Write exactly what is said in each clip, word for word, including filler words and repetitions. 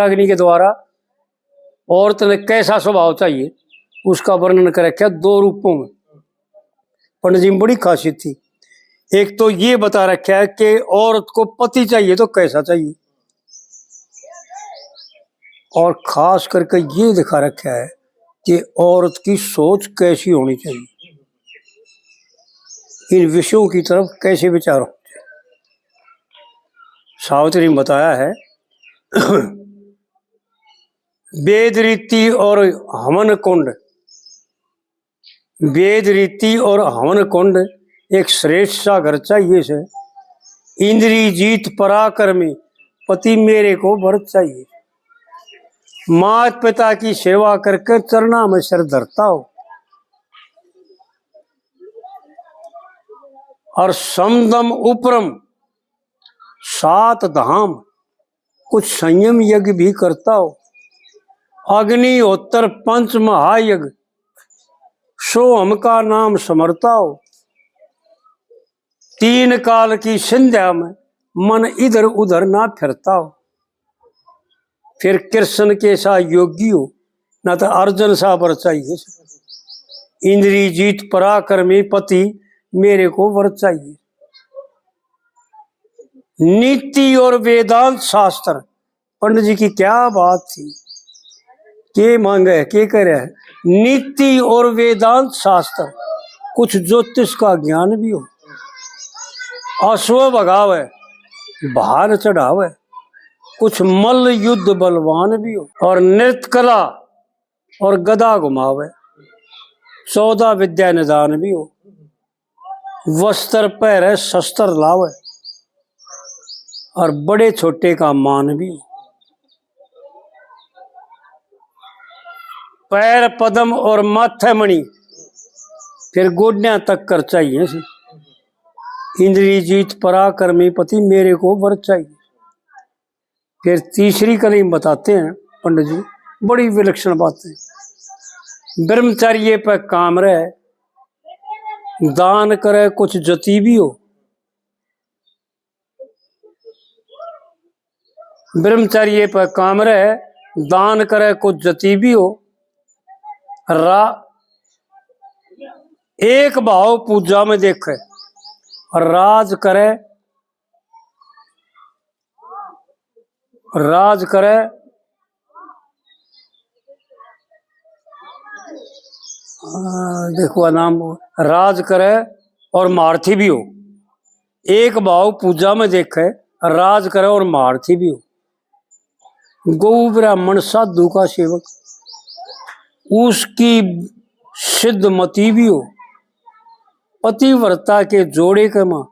अग्नि के द्वारा औरत ने कैसा स्वभाव चाहिए, उसका वर्णन कर रखा दो रूपों में। पंडित जी में बड़ी खासियत थी। एक तो ये बता रखा है कि औरत को पति चाहिए तो कैसा चाहिए, और खास करके ये दिखा रखा है कि औरत की सोच कैसी होनी चाहिए, इन विषयों की तरफ कैसे विचार होना चाहिए। सावित्री ने बताया है, वेद रीति और हवन कुंड, वेद रीति और हवन कुंड एक श्रेष्ठ सा घर चाहिए से। इंद्री जीत पराक्रमी पति मेरे को वर चाहिए। मात पिता की सेवा करके चरणा में सिर धरता हो, और समदम उपरम सात धाम, कुछ संयम यज्ञ भी करता हो, अग्निहोत्र पंच महायज्ञ, सोहम का नाम समरता हो, तीन काल की संध्या में मन इधर उधर ना फिरता हो। फिर कृष्ण के सा योगी हो, ना तो अर्जुन सा वर चाहिए। इंद्री जीत पराक्रमी पति मेरे को वर चाहिए। नीति और वेदांत शास्त्र, पंडित जी की क्या बात थी, के मांगे है, के करे है। नीति और वेदांत शास्त्र, कुछ ज्योतिष का ज्ञान भी हो, अश्व भगावे, भार चढ़ावे, कुछ मल्ल युद्ध बलवान भी हो, और नृत्य कला और गदा घुमावे, चौदह विद्या निदान भी हो, वस्त्र पहरे शस्त्र लावे, और बड़े छोटे का मान भी हो। पैर पद्म और माथे मणि, फिर गोड्यां तक कर चाहिए से। इंद्री जीत पराक्रमी पति मेरे को वर चाहिए। फिर तीसरी कली में बताते हैं पंडित जी, बड़ी विलक्षण बात है। ब्रह्मचर्य पे काम रहे, दान करे कुछ जति भी हो। ब्रह्मचर्य पे काम रहे, दान करे कुछ जति भी हो। रा-, एक भाव पूजा में देखे, राज करे, राज करे, आ, देखो नाम, राज करे और महारथी भी हो। एक भाव पूजा में देखे, राज करे और महारथी भी हो। गौ ब्राह्मण साधु का सेवक, उसकी सिद्ध मति भी हो। पतिव्रता के जोड़े के मां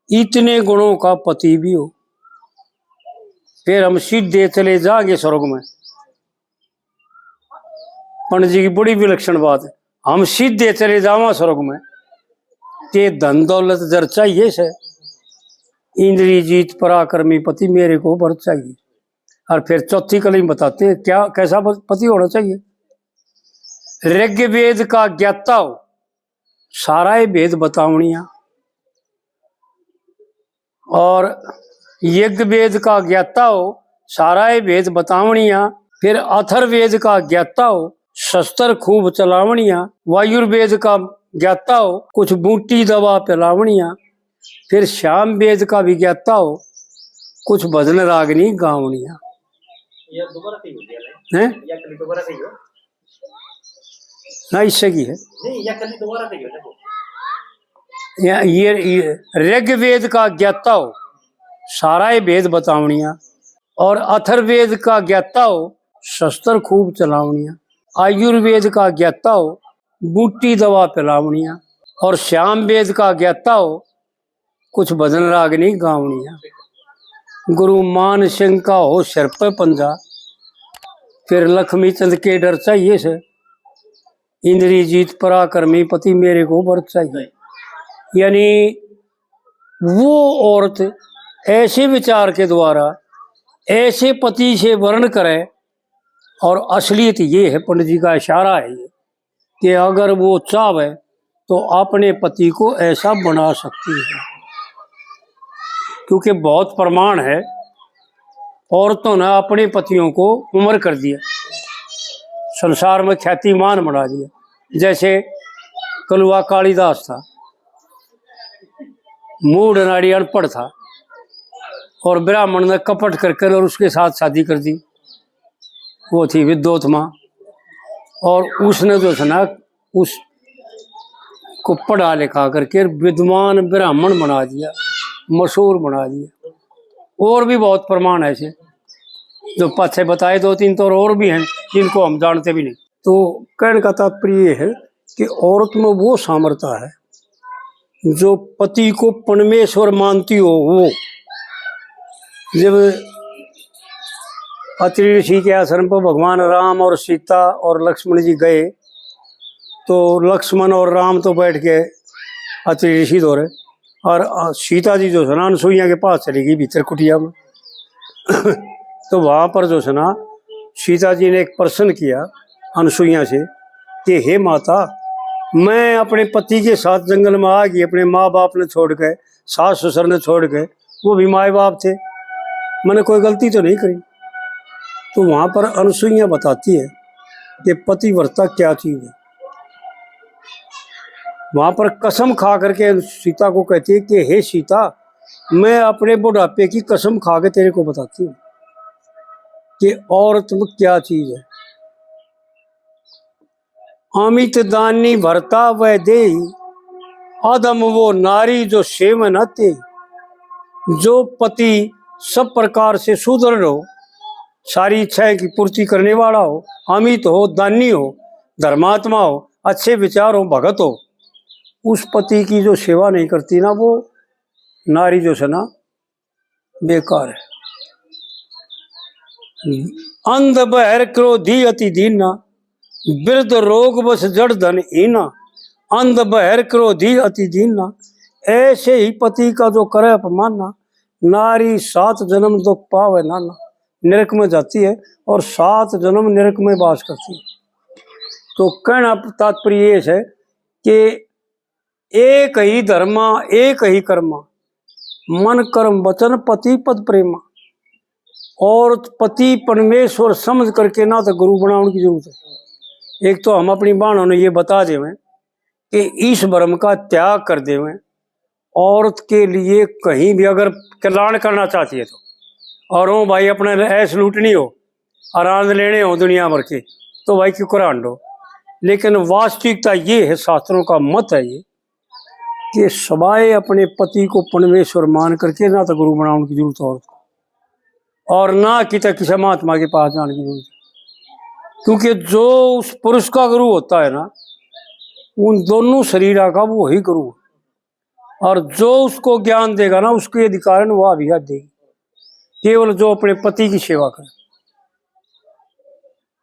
इतने गुणों का पति भी हो, फिर हम सीधे चले जाएंगे स्वर्ग में। पंडित जी की बड़ी विलक्षण बात है, हम सीधे चले जावा स्वर्ग में। के धन दौलत जर चाहिए से, इंद्री जीत पराक्रमी पति मेरे को वर चाहिए। और फिर चौथी कली में बताते हैं क्या, कैसा प-, पति होना चाहिए। ऋग्वेद का ज्ञाता हो, सारा ही भेद बतावणिया, और यज्ञवेद का ज्ञाता हो, सारा ही भेद बतावणिया। फिर अथर्ववेद का ज्ञाता हो, शस्त्र खूब चलावणिया। वायुर्वेद का ज्ञाता हो, कुछ बूटी दवा पिलावणिया। फिर श्याम वेद का भी ज्ञाता हो, कुछ भजन रागनी गावणिया। ये दोबारा सही हो गया ना? हैं? या कल दोबारा सही हो? ना, इससे की है। नहीं, या कल दोबारा सही हो, देखो। या, ये, ये ऋग्वेद का ज्ञाता हो, सारा ही भेद बतावणिया, और अथर्ववेद का ज्ञाता हो, शस्त्र खूब चलावणिया, आयुर्वेद का ज्ञाता हो, बूटी दवा पिलावणिया, और श्याम वेद का ज्ञाता हो, कुछ भजन रागनी गावणिया। गुरु मान सिंह का हो सिर पे पंजा, फिर लक्ष्मी चंद के डर चाहिए से। इंद्री जीत पराक्रमी पति मेरे को वर चाहिए। यानी वो औरत ऐसे विचार के द्वारा ऐसे पति से वर्ण करे, और असलियत ये है, पंडित जी का इशारा है ये, कि अगर वो चाहे तो अपने पति को ऐसा बना सकती है, क्योंकि बहुत प्रमाण है। औरतों ने अपने पतियों को अमर कर दिया, संसार में ख्यातिमान बना दिया। जैसे कलुआ कालिदास था, मूढ़ नारी अनपढ़ था, और ब्राह्मण ने कपट कर कर और उसके साथ शादी कर दी। वो थी विद्वोत्तमा, और उसने जो है ना, उस को पढ़ा लिखा करके विद्वान ब्राह्मण बना दिया, मशहूर बना दिया। और भी बहुत प्रमाण ऐसे जो पाछे बताए दो तीन, तो और भी हैं जिनको हम जानते भी नहीं। तो कहने का तात्पर्य ये है कि औरत में वो सामर्थ्य है जो पति को परमेश्वर मानती हो। वो जब अत्रि ऋषि के आश्रम पर भगवान राम और सीता और लक्ष्मण जी गए, तो लक्ष्मण और राम तो बैठ के अत्रि ऋषि धोरे, और, अ, सीता जी जो है ना, अनसुईया के पास चली गई भीतर कुटिया में। तो वहाँ पर जो है ना, सीता जी ने एक प्रश्न किया अनसुईया से कि हे माता, मैं अपने पति के साथ जंगल में आ गई, अपने माँ बाप ने छोड़ के, सास ससुर ने छोड़ के, वो भी माए बाप थे, मैंने कोई गलती तो नहीं करी। तो वहाँ पर अनसुईया बताती है कि पतिव्रता क्या चीज है। वहाँ पर कसम खा करके सीता को कहती है कि हे सीता, मैं अपने बुढ़ापे की कसम खा के तेरे को बताती हूँ कि औरत में क्या चीज है। अमित दानी भरता वह देही, अधम वो नारी जो सेवन अते। जो पति सब प्रकार से सुदृढ़ हो, सारी इच्छाएं की पूर्ति करने वाला हो, अमित हो, दानी हो, धर्मात्मा हो, अच्छे विचार हो, भगत हो, उस पति की जो सेवा नहीं करती ना, वो नारी जो है ना, बेकार है। अंध बहर क्रोधी अति दीना, वृद्ध रोग बस जड़ धन हीना। अंध बहर क्रोधी अति दीना, ऐसे ही पति का जो करे अपमाना, नारी सात जन्म दुख पावे नाना। नरक में जाती है और सात जन्म नरक में वास करती है। तो कहना तात्पर्य ये है कि एक ही धर्मा, एक ही कर्मा, मन कर्म वचन पति पद प्रेमा। और पति परमेश्वर समझ करके ना तो गुरु बनाने की जरूरत है। एक तो हम अपनी बहनों ने ये बता देवें कि इस भ्रम का त्याग कर देवें, औरत के लिए कहीं भी अगर कल्याण करना चाहती है तो, और हो भाई अपने ऐश लूटनी हो और आनंद लेने हो दुनिया भर के, तो भाई क्यों करान दो। लेकिन वास्तविकता ये है, शास्त्रों का मत है ये, कि सवाए अपने पति को परमेश्वर मान करके ना तो गुरु बनाने की जरूरत औरत को, और ना किता किसी महात्मा के पास जाने की जरूरत है। क्योंकि जो उस पुरुष का गुरु होता है ना, उन दोनों शरीर का वो ही गुरु है। और जो उसको ज्ञान देगा ना, उसके अधिकार है, वो अभिया देगी। केवल जो अपने पति की सेवा करे।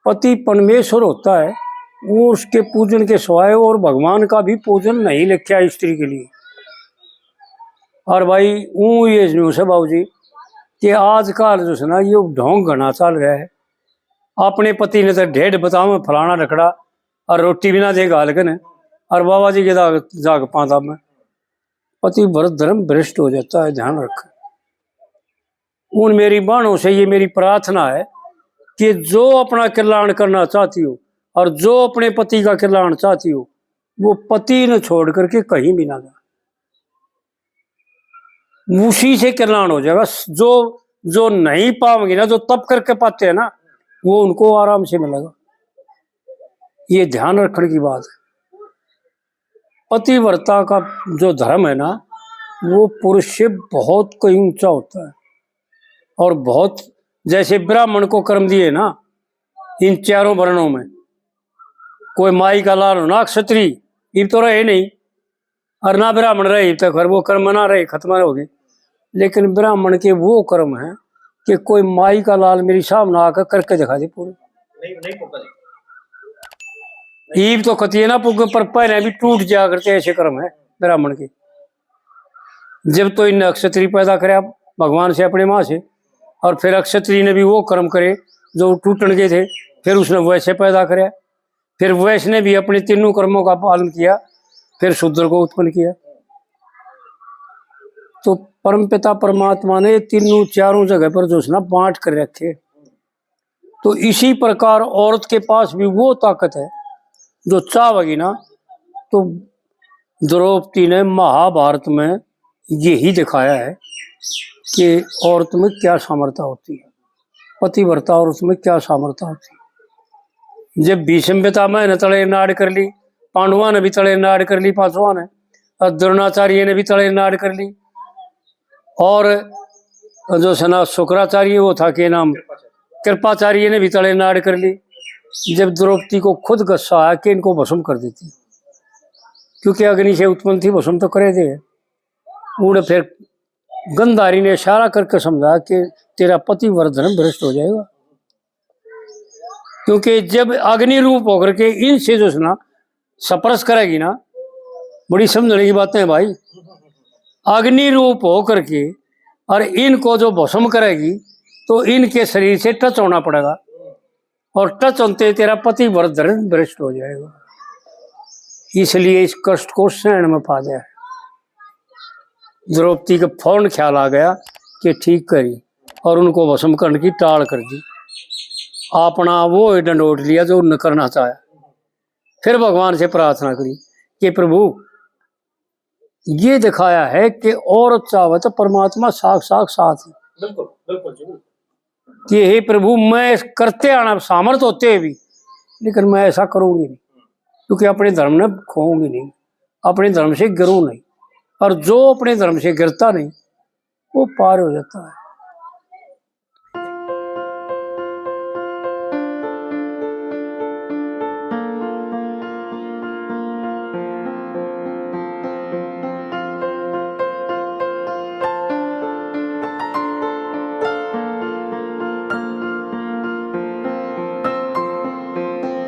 पति परमेश्वर होता है, वो उसके पूजन के सिवाय और भगवान का भी पूजन नहीं लिखा है स्त्री के लिए। और भाई, ऊँ ये न्यूज़ है बाबू जी कि आजकल जो है ना, ये ढोंग घना चल रहा है। अपने पति ने तो ढेड बतावे फलाना रखड़ा, और रोटी भी ना दे गाल कने, और बाबा जी के जाग, जाग पाता में। पति भ्रष्ट धर्म भ्रष्ट हो जाता है, ध्यान रखें। उन मेरी बहनों से ये मेरी प्रार्थना है कि जो अपना कल्याण करना चाहती हो और जो अपने पति का कल्याण चाहती हो, वो पति ने छोड़ करके कहीं भी ना जाए। उसी से कल्याण हो जाएगा। जो, जो नहीं पावेंगे ना, जो तप करके पाते हैं ना, वो उनको आराम से मिलेगा। ये ध्यान रखने की बात है। पतिव्रता का जो धर्म है ना, वो पुरुष से बहुत कहीं ऊंचा होता है। और बहुत, जैसे ब्राह्मण को कर्म दिए ना, इन चारों वर्णों में, कोई माई का लाल हो ना, क्षत्रिय, इब तो रहे नहीं, और ना ब्राह्मण रहे, इब तक वो कर्म ना रहे, खत्म हो गए। लेकिन ब्राह्मण के वो कर्म हैं कि कोई माई का लाल मेरी सामने आकर करके दिखा दे पूरे। नहीं, नहीं पुगता जी। ईब तो कतिए ना पुगे, पर पहले भी टूट जाया करते, ऐसे कर्म है ब्राह्मण के। जब तो इनने अक्षत्री पैदा करया भगवान से, अपने माँ से, और फिर अक्षत्री ने भी वो कर्म करे जो टूटन के थे, फिर उसने वैसे पैदा करया, फिर वैश्य ने भी अपने तीनों कर्मों का पालन किया, फिर शूद्र को उत्पन्न किया। तो परमपिता परमात्मा ने तीनों चारों जगह पर जो है ना बांट कर रखे। तो इसी प्रकार औरत के पास भी वो ताकत है जो चाहेगी ना, तो द्रौपदी ने महाभारत में यही दिखाया है कि औरत में क्या सामर्थ्य होती है, पतिव्रता औरत में क्या सामर्थ्य होती है। जब भीष्म पितामह ने तले नाड़ कर ली, पांडवा ने भी तले नाड़ कर ली, पांचवा ने, और द्रोणाचार्य ने भी तले नाड़ कर ली, और जो है ना शुक्राचार्य, वो था के नाम, कृपाचार्य ने भी तले नाड़ कर ली। जब द्रौपदी को खुद गुस्सा आया कि इनको भस्म कर देती, क्योंकि अग्नि से उत्पन्न थी, भस्म तो करे थे। उड़े फिर गंधारी ने इशारा करके समझा कि तेरा पतिव्रत धर्म भ्रष्ट हो जाएगा, क्योंकि जब अग्नि रूप होकर के इनसे जो है ना स्पर्श करेगी ना, बड़ी समझने की बातें हैं भाई। अग्नि रूप होकर के और इनको जो भस्म करेगी, तो इनके शरीर से टच होना पड़ेगा, और टच होते तेरा पतिव्रत धर्म भ्रष्ट हो जाएगा। इसलिए इस कष्ट को सहन में पा जाए। द्रौपदी के फौरन ख्याल आ गया कि ठीक करी, और उनको भस्म करने की टाल कर दी। अपना वो ही डंडोट लिया जो उनने करना चाहा। फिर भगवान से प्रार्थना करी कि प्रभु, ये दिखाया है कि औरत चाहे तो परमात्मा साक्षात साथ है। बिल्कुल, बिल्कुल जी, बिल्कुल। कि हे प्रभु, मैं इस करते आना सामर्थ होते हुए भी, लेकिन मैं ऐसा करूंगी नहीं, क्योंकि अपने धर्म ने खोऊंगी नहीं, अपने धर्म से गिरूं नहीं। और जो अपने धर्म से गिरता नहीं, वो पार हो जाता है।